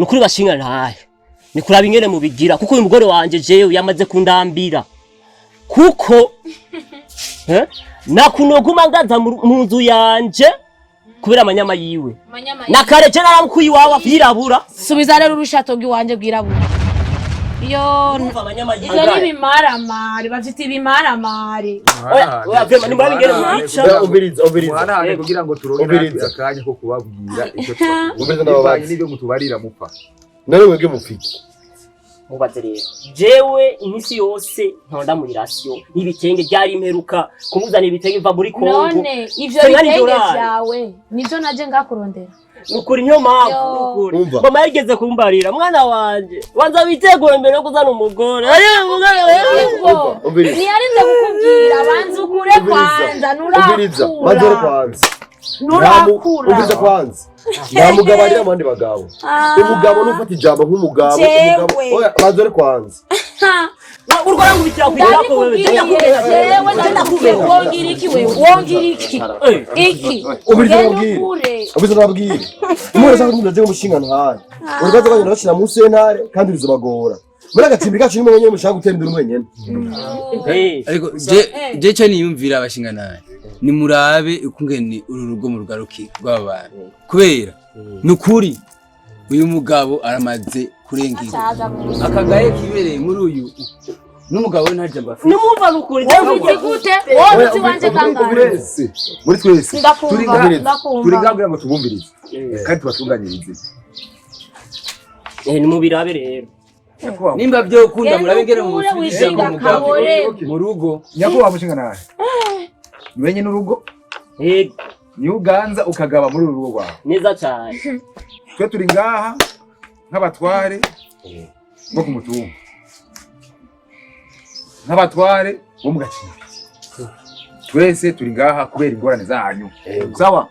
Nukuri bashinga ntahe. Ni kuraba ingene mubigira kuko uyu mugore wanje jewe yamaze kundambira. Kuko nakunoguma ngaza mu nzu yanje kubera amanyama yiwe. Na kare je naramukuye iwawe yirabura. Subiza rero urushato rw'iwanje rwirabura. Iyo Urumva amanyama yiwe. ivyo ni ibimaramari, bavyita ibimaramari. Oya, oya, vraiment nimurabe ingene mubica. Oya, umviriza, umviriza. Muhanahane kugira ngo turonke Umviriza. natwe akanya ko kubabwira icyo Umviriza twakubwira. ndababaza. Bivanye n'ibyo mutubarira mupfa. None mwebwe mufiki. Mubaze rero. Jewe iminsi yose ntonda muri ration n'ibitenge byari imperuka kumuzana ibitenge biva muri Kongo. None ivyo Sengani bitenge dorari. vyawe nivyo naje ngakurondera. Nukuri niyo mpamvu Yo. nukuri. Umva. Mama yarigeze kumbarira mwana wanje wanza witegure mbere yo kuzana umugore. Ayo umugore wewe. Ubwo Umviriza. ntiyarinze kukubwira, banza ukure Umviriza. kwanza, Umviriza. Banzore nurakura kwanza. nurakura. Umviriza kwanza. Nta mugabo arira abandi bagabo. Ah. Umugabo nufata ijambo nk'umugabo. Jewe. Umugabo. Oya, banzore kwanza. Urwo rangubitira kwirako wewe. Ndabikubwiye jewe, ndabikubwiye, wongira iki wewe, wongira iki iki? Umviriza Genda nkubwire. ukure. Umviriza ndababwire. Umwana ashaka kumva umushinga ntahari. Urubanza rwanyu ndabashira mu sentare kandi ruzobagora. Muri agatimbi kacu nimwe mwenyene mushaka gutera imbere mwenyene. Ariko je cyo niyumvira abashinga nabi nimurabe ukungene uru rugo mu rugaruki rw'aba bantu kubera nukuri uyu mugabo aramaze kurenga akagaye kibereye muri uyu n'umugabo we nta jambo afite. Nimumva nukuri. Wowe uzi gute? Wowe uzi wanje kangahe? Twese, muri twese Ndakumva, turi ngaha ndakumva. turi ngaha kugira ngo tubumvirize kandi tubatunganyirize. Nimubirabe rero. Nyakubahwa Nimba byo ukunda Genda murabe ingene ukure mumusubize wishinga umugabo akabore. mu rugo. Nyakubahwa mushinga nawe niwenye n'urugo Yego, niwe uganza ukagaba muri uru rugo rwawe. neza cyane. Twe turi ngaha nk'abatware bo ku mutumba, nk'abatware bo mu gacimbiri, twese turi ngaha kubera ingorane zanyu. Sawa,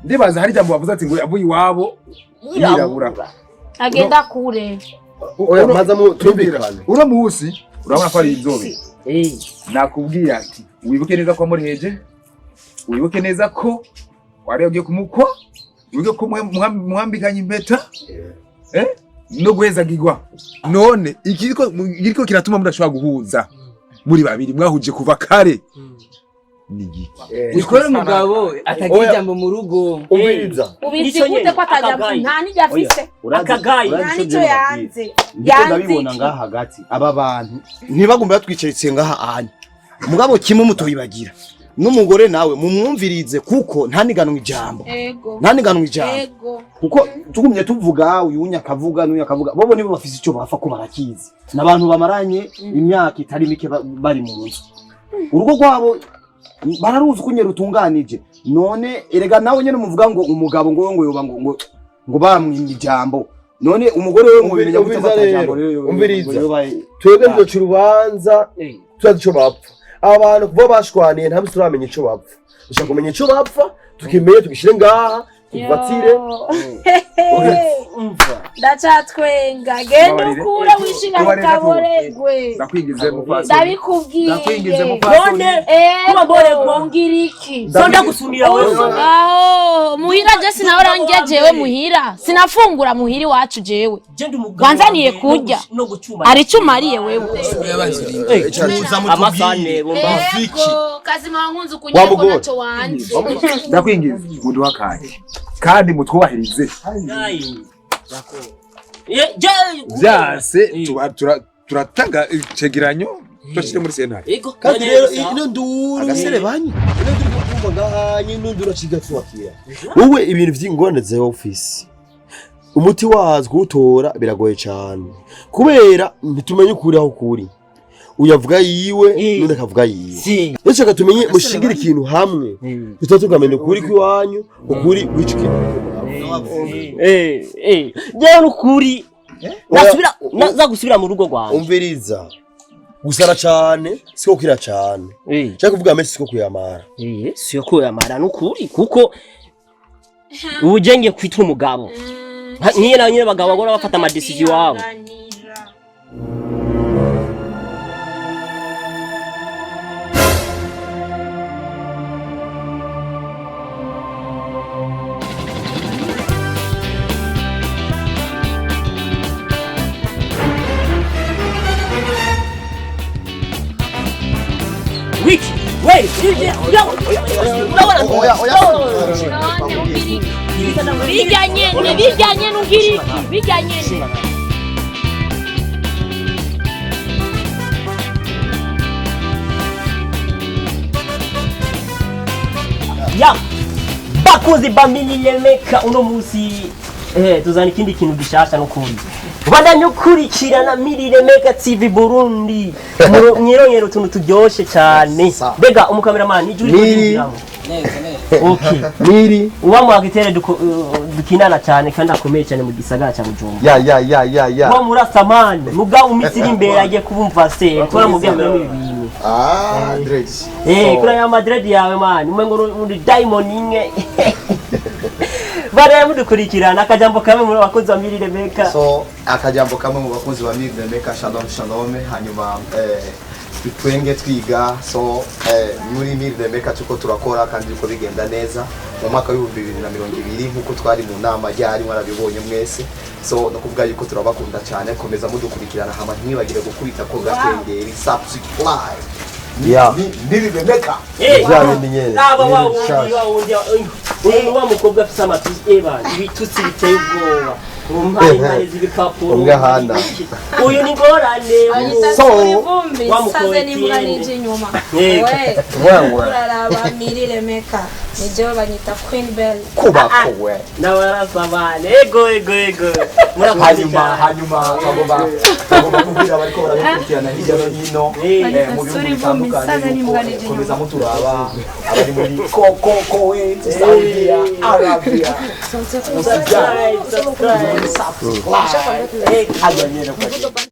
ndibaza hari ijambo bavuze ati ngo avuye iwabo yirabura. Agenda kure. Oya, maza mu tumvikane. Uno munsi urabona ko ari inzobe. Nakubwiye ati wibuke neza ko wamureheje, wibuke neza ko wari ugiye kumukwa, wibuke ko mwambikanye impeta no guhezagirwa. None ikiriko kiratuma mudashobora guhuza muri babiri mwahuje kuva kare ni igiki? Nikore umugabo atagira Oya. ijambo mu rugo. Umviriza. Ubizi Nico gute nyene, ko atajya akagaye. nta n'ijya afise? Akagaye. Nta n'icyo yanze. Ndiko Yanze ndabibona iki? ngaha hagati aba bantu ntibagomba batwicaritse ngaha anya mugabo kimwe mutoyibagira n'umugore nawe mumwumvirize kuko ntaniganwe ijambo. Ego. Ntaniganwe ijambo. Ego. Kuko tugumye tuvuga uyu akavuga n'uyu akavuga bobo nibo bafise icyo bapfa ko barakizi n'abantu bamaranye imyaka itari mike bari mu nzu urugo rwabo bararuzi uko nyene rutunganije. None erega nawe nyene muvuga ngo umugabo ngo ngo yoba ngo ngo ngo bamwimye ijambo, none umugore we mubimenya gute ko Umviriza ata jambo rero, rero umviriza. ngo yoba- Twebwe ndoca urubanza turazi ico bapfa. Abantu kuva bashwaniye nta musi turamenya ico bapfa. Dushaka kumenya ico bapfa tukimenye tugishire ngaha tuvatire. Umva. Ndacatwenga. Genda Tubabarire. ukure wishinga Tubabarire kaboregwe. Ndakwingize mupfasoni. Ndabikubwiye. Ndakwingize mupfasoni. None Ego, kuba mboregwa. wongira iki? So ndagusunira wewe. Aho muhira je sinahora ndya jewe muhira sinafungura muhira iwacu jewe. Je ndi umugabo Wanzaniye wa mbere kurya. no gucuma. Hari icyo umariye wewe? Amasane bomba. Ego, kazima wankunze Wa ukunyereko mugore. ntacyo wanze. Ndakwingize muduhe akanya kandi mutwubahirize. Vyase turatanga icegeranyo tushire muri sentare. Yego. Kandi rero ino nduru Agaserebanyi. Ino nduru kumva ngaha ino nduru acigatwakira. Wowe ibintu vy'ingorane za office. Umuti wazo kuwutora biragoye cyane. Kubera ntitumenye ukuri aho kuri. Uyavuga yiwe n'undi akavuga yiwe. Si. Rero shaka tumenye mushigire ikintu hamwe. Tutaba tukamenya ukuri kw'iwanyu, ukuri kw'ico kintu. Jewe nukuri. Nasubira naza gusubira mu rugo rwanjye. Umviriza. Gusara cyane siko kwira cyane. Cyangwa kuvuga menshi siko kuyamara. Siyo kuyamara nukuri kuko ubu je ngiye kwitwa umugabo. Niyo na nyine abagabo bagora bafata amadecision iwabo. Kweli urabona. Oya, oya. None ugira iki? Bijya nyene, bijya nyene ugira iki? Bijya nyene. Ya bakozi bamiliyemeka uno musi tuzana ikindi kintu gishasha n'ukuri bandanye ukurikirana Miliyemeka TV Burundi. Mwirongera utuntu turyoshe cyane. Sawa. Mbega umukameramani ijwi Miri. uri okay. Miri. Uba mu agitere dukinana cyane kandi akomeye cyane mu gisagara cya Bujumbura. Ya ya ya ya ya. Uba murasamani mugabo umisi iri imbere agiye kubumva se kora mu byo ibi bintu. Ah, dread. Kuri ya Madrid yawe man, umengo uri diamond imwe. Baraye mudukurikirana akajambo kamwe muri abakozi ba Miri Rebecca. So akajambo kamwe mu bakunzi ba Miri Rebecca, shalom shalom. Hanyuma twenge twiga. So muri Miri Rebecca tuko turakora kandi biriko bigenda neza mu mwaka w'2020 nkuko twari mu nama ryari mwarabibonye mwese. So no kuvuga yuko turabakunda cyane, komeza mudukurikirana hama ntimwibagire gukubita ko gakengeri subscribe. Ya. Miri Rebecca. Vya bindi nyene. Aba wa Ibintu wundi bishasha. wa wundi uyu wa mukobwa afise amatutsi eba ibitutsi biteye ubwoba. Umpaye impare z'ibipapuro. Umwe ahana. Uyu ni ngorane. So, ivumbi wa mukobwa saze n'imbwa Etienne. n'ije inyuma. Yego. We, Wewe. uraraba Miri Rebecca ni jewe banyita Queen Bell. Kubako we. N'abarasabane. Ego ego ego. Murakoze Hanyuma cyane. hanyuma bagomba kubwira abariko barabikurikirana hirya no hino mu bihugu Sura ivumbi, bitandukanye saze yuko n'imbwa n'ije komeza inyuma. muturaba abari muri Koko Kuwait, Saudiya, Arabia. Subscribe, subscribe. Subscribe. Hajya nyene kwa